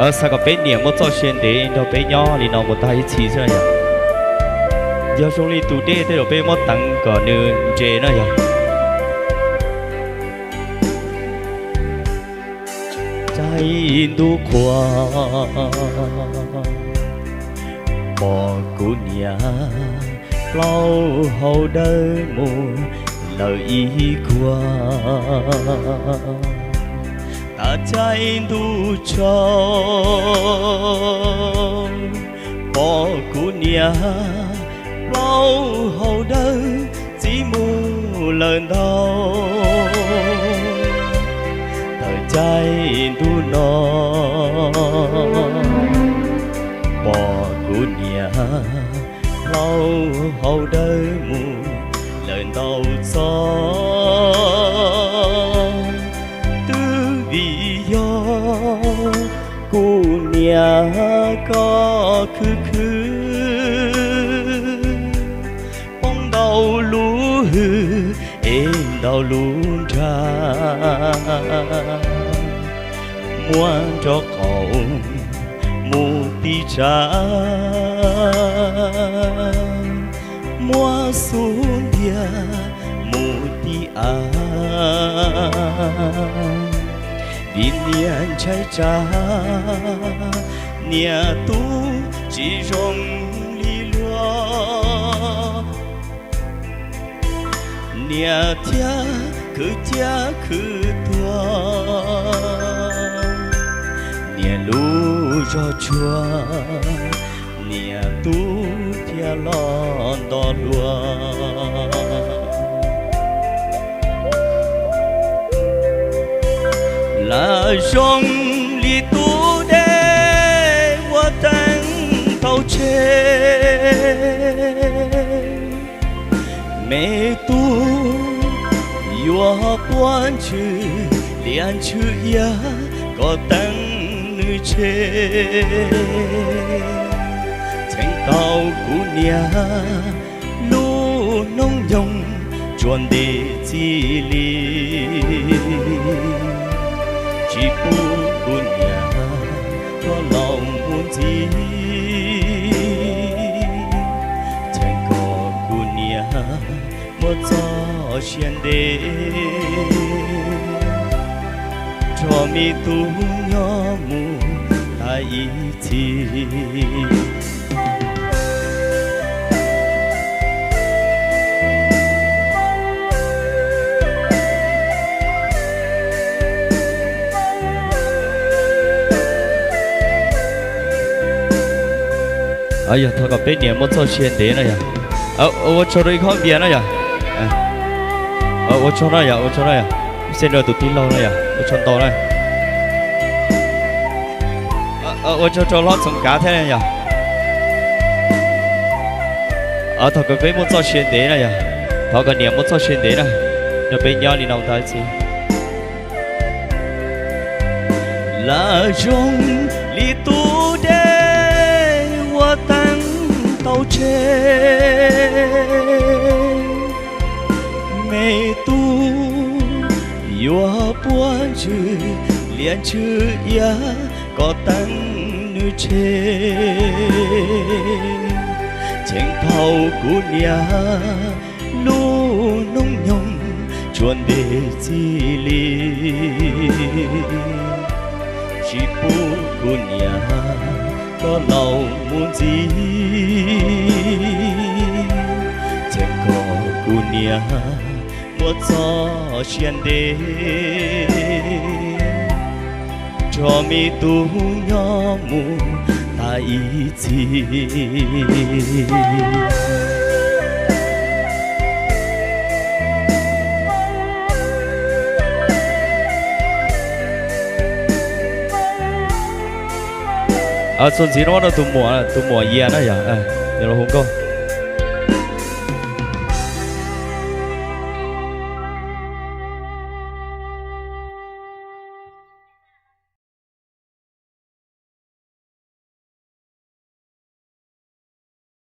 Xav kom peb niam muaj txoj sia ntev nrog peb nyob li no mus tag ib txhis xwb na yog. Yog zoo li tus dej tej zaum peb muab teev kom nws ntse na yog. Caij ntuj qhua, pom kuv niam plaub hau dawb mus lawm ib kuag. Tag caij ntuj tsaus, pom kuv niam plaub hau dawb txib mus lawm ntau. Tag caij ntuj no, pom kuv niam plaub hau dawb mus lawm ntau txoj. Twb vim yog kuv niam koj khwv khwv, poob ntau lub hwj es ntau lub nra, muab nraub qaum mus tib tsav, muab xub ntiag mus tib av. Vim niam ntshai tsam niam tub tsis zoo li luag, niam thiaj khwv ciaj khwv tuag. Niam lub zog tsuag, niam tub thiaj los nto luag. Lam zoo li tub dej ua teeb tau tseg, me tub yuav puab ntsws liab ntsws iab kom teeb nws tseg. Cheem tau kuv niam lub hnub nyoog tsuas ntev txij li, tsis pub kuv niam koj laus mus ntxiv. Cheem kom kuv niam muaj txoj sia ntev, nrog me tub nyob mus tag ib txhis. Yog thov kom peb niam muaj txoj sia ntev na yog. Ua tsaug rau ib khob npias na yog. Ua tsaug na yog, ua tsaug na yog. Xij rau tus tij laug na yog, ua tsaug ntau na. Ua tsaug rau hlob Txoov Kav thiab na yog. Thov kom peb muaj txoj sia ntev na yog. Thov kom niam muaj txoj sia ntev na, nrog peb nyob li no tag ib txhis. Lam zoo li tub dej ua teeb tau tseg, me tub yuav puab ntsws liab ntsws iab kom teeb nws tseg. Cheem tau kuv niam lub hnub nyoog tsuas ntev txij li, tsis pub kuv niam koj laus mus ntxiv. Cheem kom kuv niam muaj txoj sia ntev, nrog me tub nyob mus tag ib txhis. Txuas ntxiv no rau tus muam, tus muam Yias na yog, yog los hu nkauj.